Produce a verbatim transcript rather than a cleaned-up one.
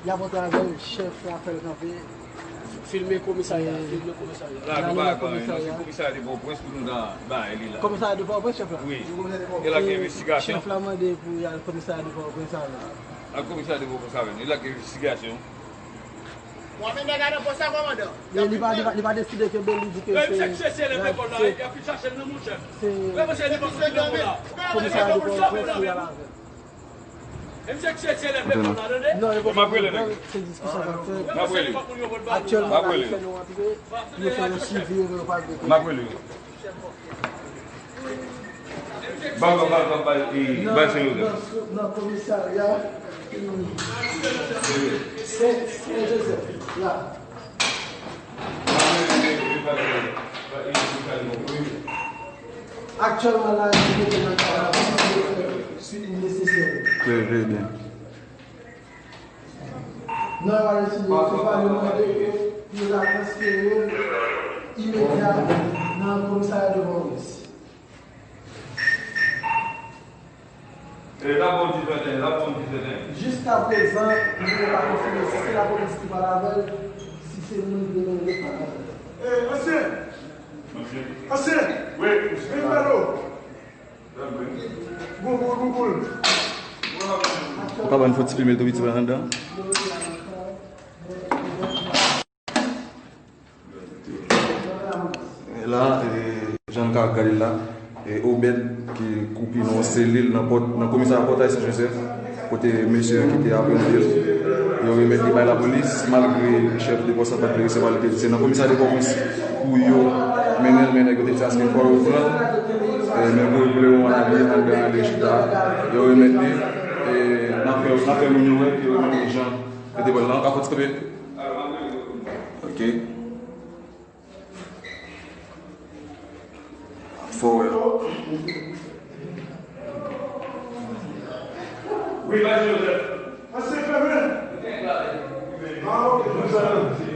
Y ap antre avè l, chèf la fè l kanpe. Filme komisarya, filme komisarya. La, nou pa nan komisarya. Komisarya de Pòtoprens pou nou ta bay li la. Komisarya de Pòtoprens, chèf la? Wi. E la gen envestigasyon. Chèf la mande pou y al komisarya de Pòtoprens avè l. Al komisarya de Pòtoprens avè l. E la gen envestigasyon. Bon, men nèg la nan pòs la, kòmandan. Li, li pa, li pa, li pa deside kenbe li, di ke se, se komisarya de Pòtoprens ki al avè l. Non, se diskisyon k ap fèt. Aktyèlman, la, yo fè nou antre, yo fè nou sivil, yo pa vle. M ap rele yo. Ban, ban, ban, ban, bay, e, bay Sen Jozèf. Nan, nan komisarya, e, Sen, Sen Jozèf, la. Aktyèlman, la, yo mete nan kay la, si li nesesè. Trè, trè byen. Nan yo ale sou yo, se pa yo mande ke pou yo ta transfere l imedya nan komisarya de Pòtoprens. E, la bon di fèten, la bon di fèten. Jiskaprezan, nou pa konfime si se lapolis ki pale avè l, si se moun ki rele pale avè l. E, ansyen! Ansyen! Wi, mesye. Vin pale w. Ou ka ban n fon ti filme l tou piti la anndan? E la, e, jan n ka gade l la, e, Obed ki koupi nan yon selil nan pòt, nan komisarya Pòtay Sen Jozèf. Kote mesye ki te apre mande l, yo remèt li bay lapolis, malgre chèf de pòs la pa t vle resevwa l, li te di se nan komisarya de Pòtoprens pou yo mennen l, men nèg yo te di aske fò yo pran l, e, men pou yo vle yo ale anndan ale chita, yo remèt li, e, n ap fè, n ap fè moun yo wè ke yo remèt li jan yo te pran l la. An ka fò ti kanpe. Ok. Fò wè. Wi, Pastè Joseph. Pastè Fèmen. Ah, ok, Joseph.